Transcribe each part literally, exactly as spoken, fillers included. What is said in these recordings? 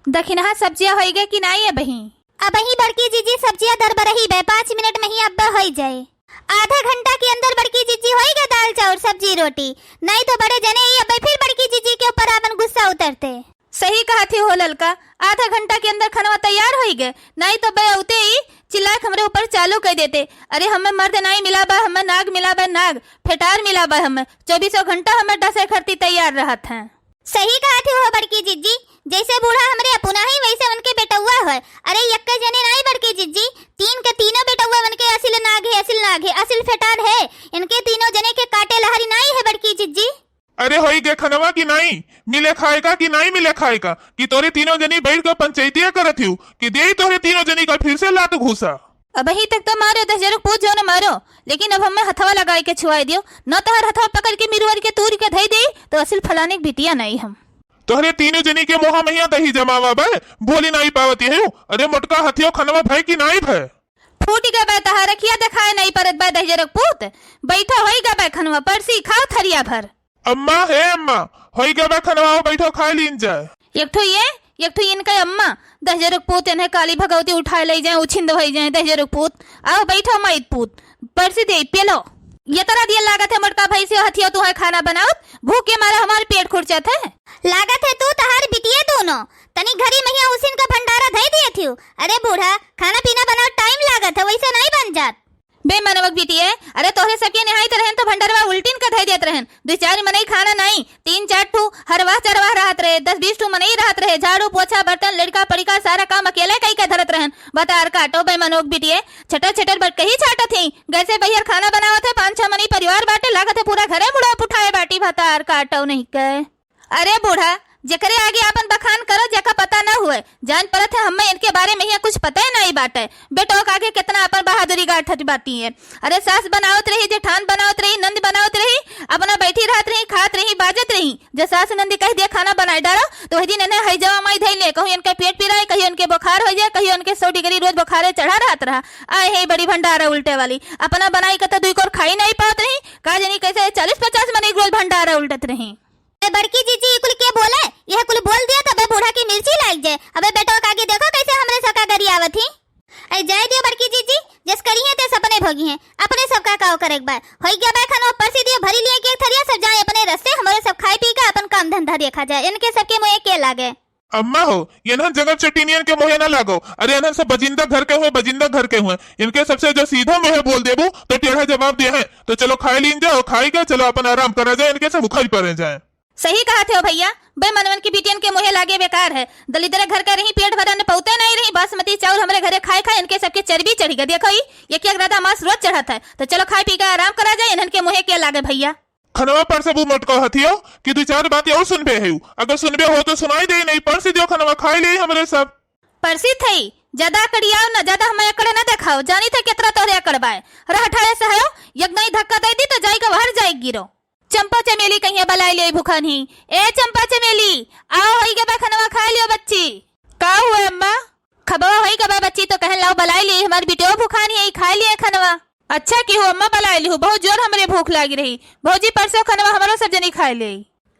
दखिनहा सब्जिया होइगे कि नाई अबहीं? अबहीं बड़की जिज्जी सब्जिया दरबरही बे, पाँच मिनट महीं अब्बे होई जाए। आधा घंटा के अंदर बड़की जिज्जी होइगे दाल चाउर सब्जी रोटी। नाई तो बड़े जने ई अब्बे फिर बड़की जिज्जी के ऊपर आपन गुस्सा उतरते। सही कहत ही हो ललका, आधा घंटा के अंदर खनवा तैयार होइगे, नाई तो बे अउते ई चिल्लाए हमरे ऊपर चालू कइ देते। अरे हमें मर्द नाई मिला बा, हमें नाग मिला बा नाग, फेटार मिला बा हमें, चउबीसों घंटा हमें डसे खरती तैयार रहत हैं। सही कहत ही हो बड़की जिज्जी, जैसे बूढ़ा हमरे अपुना है वैसे उनके बेटउआ है। अरे यक्के जने नाई बड़की जिज्जी, तीन के तीनों बेटउआ उनके असिल नाग है, असिल नाग है, असिल फेटार है। इनके तीनों जने के काटे लहरी नाई है बड़की जिज्जी। अरे होइगे खनवा कि नाई, मिले खाए का कि नाई मिले खाए का, कि तोरे तीनों जनी बैठ के पंचायतिया करत हिउ, कि देई तोरे तीनों जनी का फिर से लात घूसा। अबहीं तक तो मारो दहिजरक पूत जौन मारो, लेकिन अब हमें हथवा लगाए के छुआए दियो, न तोहर हथवा पकड़ के मिरुअर के तूर के धई देई, तो असिल फलाने के बिटिया नाई हम। तोहरे तीनों जनी के मोहा महिया दही जमावा बे, बोली नाई पावती है। अरे मोटका हथियो खनवा भय कि नाई भय? फूट गए बे तहार अखिया देखाए नाई परत बे दहिजरक पूत। बैठा होइगे बे खनवा परसी खाओ थरिया भर। अम्मा, हे अम्मा, होइगे बे खनवा, आओ बैठो, खाए लीन जाए। एक ठो ये, एक ठो इनके अम्मा, दहिजरक पूत, इन्हें काली भगवती उठाए लइ जाए, उछिंद होई जाए, दहिजरक पूत, आओ बैठो माइत पूत, परसी देई, पेलो। ये तरह दिया लागत है मोटका भैंसियो हथियो तू है खाना बनावत, भूख के मारे हमार पेट खुरचत है। लागत है तू तहार बिटिये दूनो, तनी घरी महिया उसिन का भंडारा धई दिए थियो। अरे बूढ़ा, खाना पीना बनाओ, टाइम लागत है, वैसे नाई बन जात। बे मनवक बिटिये, अरे तोहरे सबके निहाइत रहन तो भंडरवा उल्टिन के धई देत रहन। दुइ चार मनई खाना नाई, तीन चार ठू हरवाह चरवाह रहत रहे, दस बीस ठू मनई रहत रहे, झाड़ू पोछा बर्तन लड़का पड़िका सारा काम अकेले कई के धरत रहन। बतार काटो बे मनवक बिटिये, छटर छटर बटकही छाटत ही। गैसे बहियर खाना बनावत है, पाँच छह मनई परिवार बाटे, लागत है पूरा घरे मुड़ा पुठाए बाटी। बतार काटो नहीं के। अरे बूढ़ा, जेकरे आगे आपन बखान करो, जेका पता न हुए। जान परत है, हम्मे इनके बारे में हियाँ कुछ पता ही नाई बाटे। बेटो के आगे कितना आपन बहादुरी गाठत बाटी है। अरे सास बनावत रही, जेठान बनावत रही, नंद बनावत रही, अपना बैठी रहत रही, खात रही, बाजत रही। जब सास नंद कह दिया खाना बनाए डारो, तो वही दिन इन्हें हैजवा माई धई ले, कहूँ इनके पेट पिराए, कहीं इनके बुखार हो जाए, कहीं इनके सौ डिग्री रोज बुखारे चढ़ा रहत रहा। आए है बड़ी भंडारा उल्टे वाली, अपना बनाई के तो दुई कोर खाई नाई पावत रही, का जानी कैसे चालीस पचास मनई के रोज भंडारा उल्टत रही। ए बड़की जीजी, ई कुल के बोले? यह कुल बोल दिया तबे बूढ़ा की मिर्ची लाग जाए। अबे बेटवा का आगे देखो कैसे हमरे सबका गरियावत ही। ए जाए दियो बड़की जीजी, जस करी है ते सपने भोगी हैं, अपने सबका काव करे के बा। होई गया बे खाना परसी दियो, भरी लिए के थरिया, सब जाए अपने रस्ते, हमरे सब खाए पी के अपन काम धंधा देखा जाए, इनके सबके मुँहे के लागे। अम्मा हो, ये ना जगत चट्टीनियन के मोहे ना लागो। अरे इन्हन सब बजिंदा घर के हुए, बजिंदा घर के हुए। इनके सबसे जो सीधा मुँहे बोल देबू तो टेढ़ा जवाब दे हैं। तो चलो खाए लीन जाओ, खाई के चलो अपन आराम करा जाए, इनके सब उखल पड़े जाए। सही कहत हो भैया, बेमनवन की बिटियन के मुँहे लागे बेकार है। दलिद्र घर के रही, पेट भरा न पौते नहीं रही, बासमती चाउर हमरे घरे खाए खाए इनके सबके चर्बी चढ़ी गए। देखो ई, एक एक राधा मांस रोज चढ़त है। तो चलो खाए पी के आराम करा जाए, इन्हन के मुँहे के लागे भैया। खनवा परसबू मोटको हथियो कि दुइ चार बात और सुनबे है। अगर सुनबे हो तो सुनाई दे, नहीं परसी दियो खनवा, खाई ले हमरे सब। परसी थई, ज्यादा अकड़ियाओ ना, ज्यादा हमें अकड़े ना देखाओ। जानी थे कितना तोहरे अकड़ बाय। रह ठाड़े से हयो, यक नहीं धक्का दे दी तो जाई का बाहर जाई गिरो। चंपा चमेली कहिया बलाई ले भूखन ही। ए चंपा चमेली, आओ होई गबा खनवा खाई लियो बच्ची। का हुआ अम्मा? खबवा होई गबा बच्ची तो कहन लाओ बलाई ले, हमार बिटियो भूखान ही, खाई लिए खनवा। अच्छा की हो अम्मा, बलाई लिहू, बहुत जोर हमरे भूख लागी रही। भौजी, परसो खनवा हमरो सब जनी खाए ले।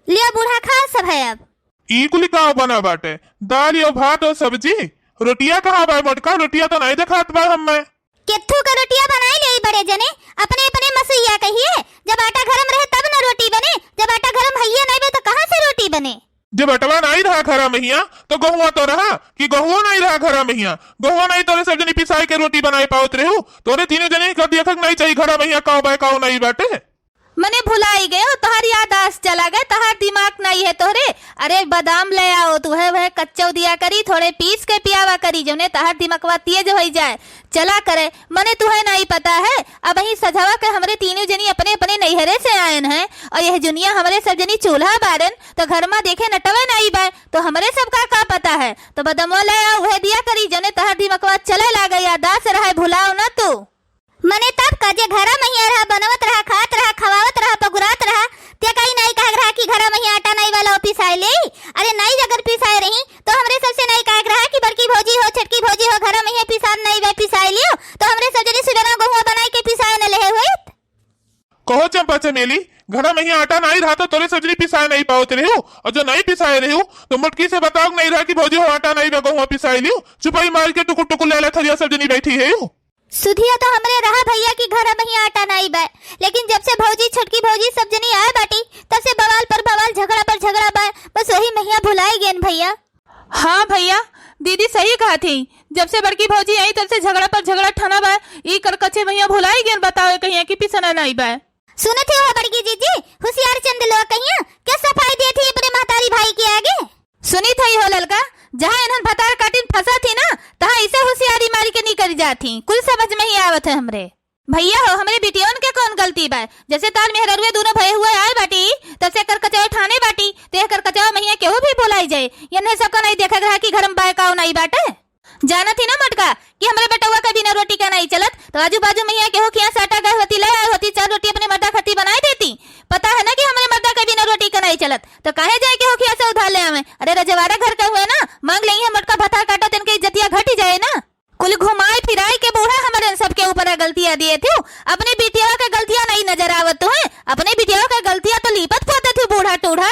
लिया बूढ़ा, खाओ सब है अब। ई कुली का बना बाटे? दाल यो भात और सब्जी। रोटिया कहाँ बा मोटका? रोटिया तो नहीं देखात बा हम्मे। केथू का रोटिया बनाई ले बड़े जने, अपने अपने मसुइया कहिए। जब आटा गरम रहे तब न रोटी बने, जब आटा गरम हइये नहीं बे तो कहाँ से रोटी बने? जब अटवा नाई रहा घरा महिया, तो गहुआ तो रहा, कि गहुआ नाई रहा घरा महिया? गहुआ नाई तोरे सब जनी पिसाई के रोटी बनाए पावत रहू? तोरे तीनों जने का देखक नाई चाहिए घरा महिया, काव बाय काव नाई बाटे। मने भुलाई गयो, तोहार याददाश्त चला गए, तोहार दिमाग नाई है तोहरे। अरे बादाम ले आओ, तू है वह कच्चौ दिया करी, थोड़े पीस के पियावा करी, जौने तोहार दिमागवा तेज होई जाए। चला करे, मने तुहे नाई पता है, अबहीं सझवा के हमरे तीनों जनी अपने अपने नैहरे से आयन हैं, और यह जुनिया हमरे सब जनी चूल्हा बारन, तो घर मा देखे नटवे नाई बाय, तो हमरे सब का, का पता है? तो बदमवा ले आ, उहे दिया करी, जने तहर दिमकवा चले लागे, याददाश्त रहे, भुलाओ न तू। मने तब का जे घरा महिया रहा, बनवत रहा, खात रहा, खवावत रहा, पगुरात रहा, ते काई नाई कहे रहा कि घरा महिया आटा नाई वाला पिसाए ले? अरे नाई अगर पिसाए रही, तो हमरे सबसे नाई कहे रहा कि बड़की भौजी हो, छोटकी भौजी हो, घरा महिया पिसान नाई बे, पिसाए लियो, तो हमरे सब जनी सुबेरा गहुआ बनाई के पिसाए न लेहे होइत। कहो चंपा चमेली, घरा महिया आटा नाई रहा था, तोरे सब जनी पिसाए नहीं पावत रहे हो, और जो नहीं पिसाए रहे हो, तो मोटकी से बताओ नहीं रहा कि भौजी हो आटा नहीं बा, गहुआ पिसाए लियो। चुपाई मार के टुकुर टुकुर ले ले थरिया सब जनी बैठी है हो। सुधिया तो हमरे रहा भैया कि घर में ही आटा नहीं बा, लेकिन जब से भौजी, छोटकी भौजी सब जनी आए बाटी, तब से बवाल पर बवाल, झगड़ा पर झगड़ा बा। बस वही महिया भुलाई गेन भैया। हाँ भैया, दीदी सही कहा थी, जब से बड़की भौजी आई तब से झगड़ा पर झगड़ा ठाना बा। ई करकचे महिया भुलाई गेन, बताओ कहिया कि पिसना नहीं बा। सुनत हो बड़की जीजी, होशियार चंद लोग कहिया क्या सफाई देत ही अपने महतारी भाई के आगे। सुनी थई हो ललका, जहाँ इन्हन भतार काटिन फंसा थी ना, तहाँ इसे होशियारी मारी के निकल जात ही। कुल समझ में ही आवत है हमरे। भैया हो, हमरे बिटियन के कौन गलती बा? जैसे तार मेहररुए दोनों भये हुए आए बाटी, तब से करकचवा ठाने बाटी, ते करकचवा महिया केहू भी बोलाई जाए। इन्हें सबका नहीं देखा रहा कि घर में बाय काव नहीं बाटे। जानत ही ना मोटका कि हमरे बेटवा का बिना रोटी का नहीं चलत, तो आजू बाजू महिया केहू खिया से आटा गए होती, ले आए होती, चार रोटी अपने मर्दा खाती बनाई देती। पता है ना कि हमरे मर्दा का बिना रोटी का नहीं चलत, तो काहे जाए केहू खिया से उधार ले आवे? अरे रजवाड़ा घर का हुए ना, मांग लेंगे मोटका भतार काटो, तेन के इज्जतिया घटी जाए ना। कुल घुमाए फिराए के बूढ़ा हमरे सबके ऊपर गलतियां दिए थे, अपने बिटिया के गलतियां नहीं नजर आवत तुहे, अपने बिटिया के गलतियां तो लीपत पोतत थी बूढ़ा टूढ़ा।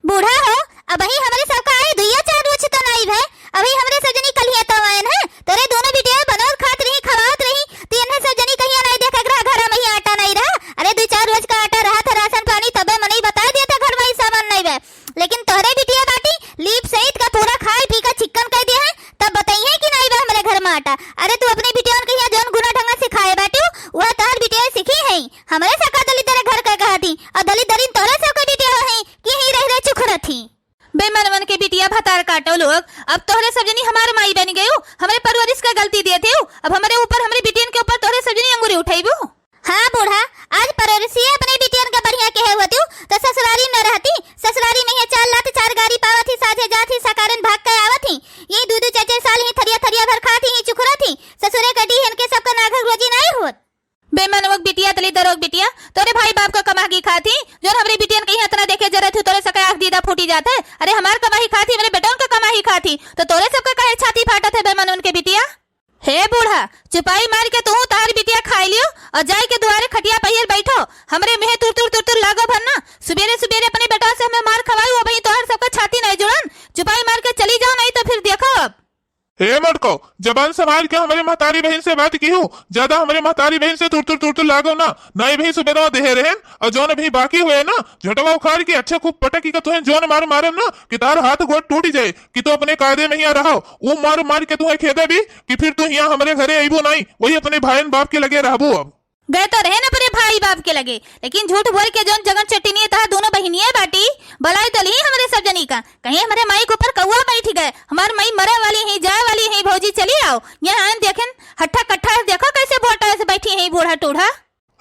बूढ़ा हो, अबही हमरे सबका आई दुइया चार रोज तो नाई भए, अबही हमरे सब जनी कलिया तो आयन है। तोरे दोनों बिटिया बनौर खात रही, खवात रही, तो इन्हें सब जनी कहिया नाई देखा रहा, घर में ही आटा नहीं रहा। अरे दुई चार रोज का आटा रहा था, राशन पानी, तबे मनई बताए दिया था घर में ही सामान नहीं भए। लेकिन तोहरे बिटिया बाटी, लीप सहित का पूरा खाए पी का चिक्कन कर दिया है, तब बताइए कि नहीं बा हमरे घर में आटा। अरे तू अपने बिटिया के यहाँ जौन गुना ढंगा सिखाए बाटी, वह तोहर बिटिया सीखी है। हमरे सबका दलित तेरे घर का कहा थी, और दलित दरिन तोहरे सबका बिटिया है कि यहीं रह रहे चुखरत ही। बेमनवन के बिटिया भतार काटो लोग, अब तोहरे सब जनी हमार माई बन गयू, हमरे परवरिश का गलती दिए थे, अब हमरे ऊपर, हमरे बिटियन के ऊपर तोहरे सब जनी अंगुरी उठेबू। हाँ बूढ़ा, आज परवरिशिया अपने बिटियन का बढ़िया कहे होती, तो ससुरारी न रहती। ससुरारी में ये चार लात चार गारी पावत ही, साझे जात ही, सकारन भाग के आवत ही। ये दू दू चार चार साल ही थरिया थरिया भर खात ही, चुखरत ही। ससुरे का डीह इनके सबका नाघक रोजी नाई होत। बेमनवक बिटिया, तली दरोग बिटिया, तोरे भाई बाप का कमाही खात ही, जोन हमरे बिटियन के यहाँ इतना देखे जरत हूँ, तोरे सका आँख दीदा फूटी जात है। अरे हमार कमाही खात ही, हमरे बेटवन का कमाही खात ही, तो तोरे सबका काहे छाती फाटत है बेमनवन के बिटिया? हे बूढ़ा, चुपाई मार के तू तार बिटिया खाई लियो और जाए के दुआरे खटिया पहिर बैठो। हमरे मुँहे तुर तुर तुर तुर लागो भर ना। सुबेरे सुबेरे अपने बेटवा से हमें मार खवाई, वो वही तोहर सबका छाती नहीं जुड़न। चुपाई मार के चली जाओ, नहीं तो फिर देखो अब। हे मटको, जबान संभाल के हमरे महतारी बहिन से बात किहू, ज्यादा हमरे महतारी बहिन से तुर तुर तुर तुर लागो ना। नहीं भी सुबेरवा देहे रहेन, और जौन भी बाकी हुए ना, झटवा उखाड़ के अच्छा खूब पटक के तुहें जौन मार मारे ना, कि तार हाथ गोड़ टूट जाए, कि तू अपने कायदे में हियाँ रहो। वो मार मार के तुहें खेदे भी, कि फिर तू हियाँ हमरे घरे अइबो नहीं, वही अपने भाईन बाप के लगे रहबो अब। गए तो रहे न अपने भाई बाप के लगे, लेकिन झूठ बोल के जौन जगन चट्टिनी तहा दोनों बहिनिये बाटी, बलाई तो ली हमरे सब जनी का। कहीं हमरे माई के ऊपर कौआ बैठ गए, हमार माई मरे वाली ही, जाए वाली ही, भौजी चली आओ। यहाँ आन देखेन, हट्ठा कट्ठा देखो कैसे बोटा से बैठी है बूढ़ा टूढ़ा।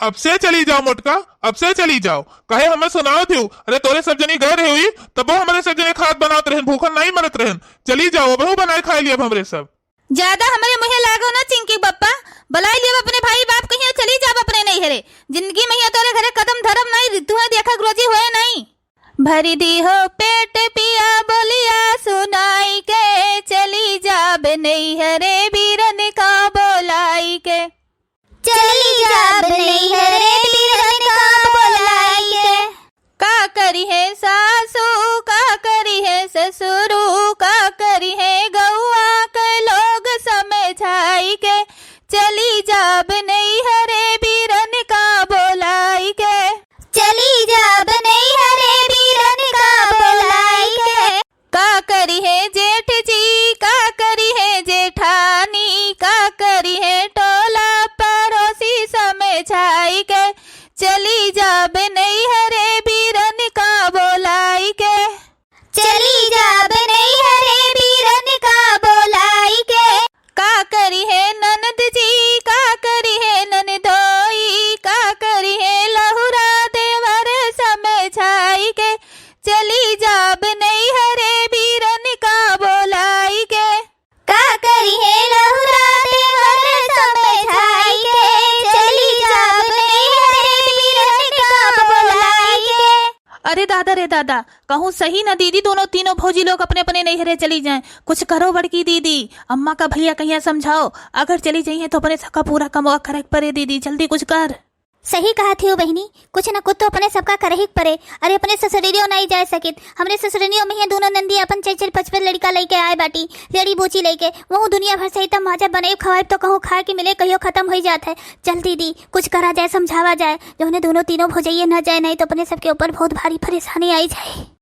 अब से चली जाओ मोटका, अब से चली जाओ। कहे हमें सुनाओ थी, अरे तोरे सब जनी गए रहे हुई, तब वो हमरे सब जनी खात बनात रहन, भूखन नहीं मरत रहन। चली जाओ, अब बनाए खाए लिए अब हमरे सब। ज्यादा हमरे मुँहे लागो ना चिंकी बप्पा, बलाई लियो अपने भाई बाप कहियो चली जाब अपने नैहरे। जिंदगी में हिया तोरे घरे कदम धरब नहीं, तुहें देखक रोजी होए नहीं। भरी दी हो पेट पिया बोलिया सुनाई के, चली जाब नैहरे बीरन का बोलाई के। चली जाब नैहरे बीरन का बोलाई के। का करी है सासू, का करी है ससुरू, का करी है गौआ के लोग समझाई के। चली जाब नैहरे बीरन का बोलाई के। चली जाब नैहरे बीरन का बोलाई के। का करी है जेठ जी, का करी है जेठानी, का करी है टोला पड़ोसी समझाई के। चली जाब नैहरे बीरन का बोलाई के। चली जाब नैहरे बीरन का बोलाई के। का करी है ननद जी, का करी है ननदोई, का करी है लहुरा देवर समझाई के। चली जाब नैहरे बीरन का बोलाई के। का करी है लहुरा देवर समझाई के, चली जाब नैहरे बीरन का बोलाई के। अरे दादा रे दादा, कहूँ सही न दीदी, दोनों तीनों भौजी लोग अपने अपने नैहरे चली जाएं। कुछ करो बड़की दीदी, अम्मा का भैया कहिया समझाओ, अगर चली जाइए तो अपने सबका पूरा कमवा करे के परे दीदी, जल्दी कुछ कर। सही कहत हियो बहिनी, कुछ न कुछ तो अपने सबका करही के परे। अरे अपने ससुररियो नाई जाए सकित, हमरे ससुररियो में ही दोनों नंदी अपन चार चार पाँच पाँच लड़िका लइके आए बाटी, लड़ी बूची लइके, वहू दुनिया भर से इतना माजा बनाइब खवाइब तो कहूँ खाए के मिले, कहियो खतम होइ जात है। जल्दी दी, कुछ करा जाए, समझावा जाए, जौने दोनों तीनों भौजइये न जाए, नाई तो अपने सबके ऊपर बहुत भारी परेशानी आई जाए।